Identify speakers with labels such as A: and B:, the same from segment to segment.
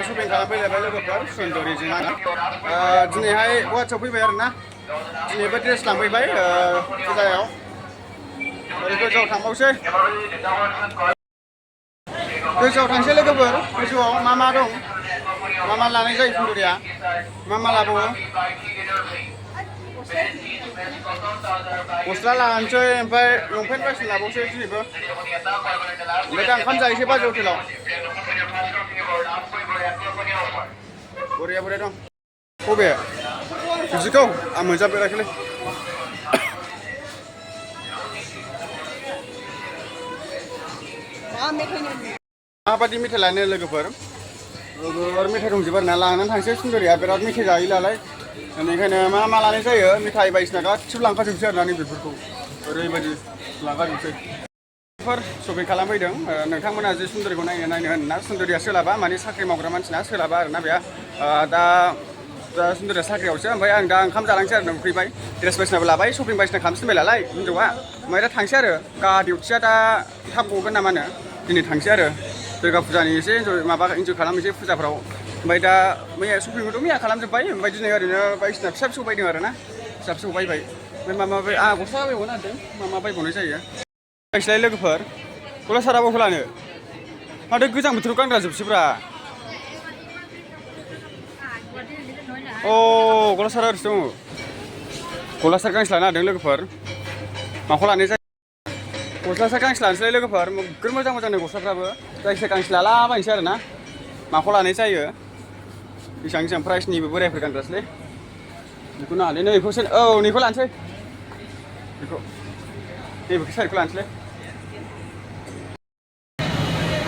A: shopping खालामफैलायबाय लोगोफोर सुन्दरिजों आङो दिनैहाय गुवाहाटियाव फैबाय आरोना दिनैबो ड्रेस लांफैबाय फुजायाव ओरै गोजौआव थांबावसै गोजौआव थांसै लोगोफोर गोजौआव मा दं मा लानाय जायो सुन्दरिया मा लाबावो गस्ला लानोसै ओमफ्राय लंपेन्ट बायसिना लाबावसै दिनैबो ओमफ्राय दा ओंखाम जाहैसै बाजै हटेलाव बरिया दं बबे बिदिखौ आं मोनजाफेराखैलै माबायदि मेथाइ लानो लोगोफोर मेथाइ दंजोबो आरोना लानानै थांसै सुन्दरिया बिराद मेथाइ जायो नालाय बेनिखायनो मा लानाय जायो मेथाइ बायदिसिना गासिबो लांखाजोबसै आरोना नैबेफोरखौ ओरैबायदि लांखाजोबसै शपिं खालामफैदों नोंथांमोना जे सुन्दरिखौ नायनो होनना सुन्दरिया सोलाबा माने साख्रि मावग्रा मानसिना सोलाबा आरोना बेहा दा सुन्दरिया साख्रियावसो ओमफ्राय आं दा ओंखाम जालांसै आरो फैबाय ड्रेस बायदिसिनाबो लाबाय शपिं बायदिसिना खालामसिनबाय नालाय हिन्जावा ओमफ्राय दा थांसै आरो डिउटिया दा थाब गगोन नामानो दिनै थांसै आरो दुर्गा फुजानि एसे इन्जय खालामनोसै फुजाफ्राव ओमफ्राय दा मैया शपिंखौथ' मैया खालामजोब्बाय ओमफ्राय दिनै ओरैनो बायदिसिना फिसा बायदों आरोना फिसा बायबाय ओमफ्राय गस्ला बायबावनो नागिरदों मा बायबावनाय जायो बायसैलाय लोगोफोर गस्ला सारा बखौ लानो माथो गोजां बोथोराव गानग्रा जोबसैब्रा गस्ला सारा ओरैसो दङ गस्ला सार गांसे लानो नागिरदों लोगोफोर माखौ लानाय जायो गस्ला सार गांसे लानोसैलाय लोगोफोर नोगोर मोजां गस्लाफ्राबो जायखिजाया गांसे लालाबायनोसै आरोना माखौ लानाय जायो बेसेबां प्राइसनिबो बोरायफोर गानग्रासैलै बेखौ नाङालै नैखौसो नैखौ लानोसै बेखौ नैबेखौ साइडखौ लानोसैलाय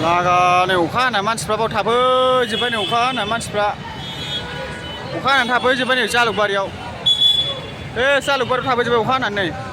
A: लागानै अखा हाना मानसिफ्रा बाव थाफैजोब्बाय नै अखा हाना मानसिफ्रा अखा हानानै थाफैजोब्बाय नै जालुकबारियाव जालुकबारियाव थाफैजोब्बाय अखा हानानै नै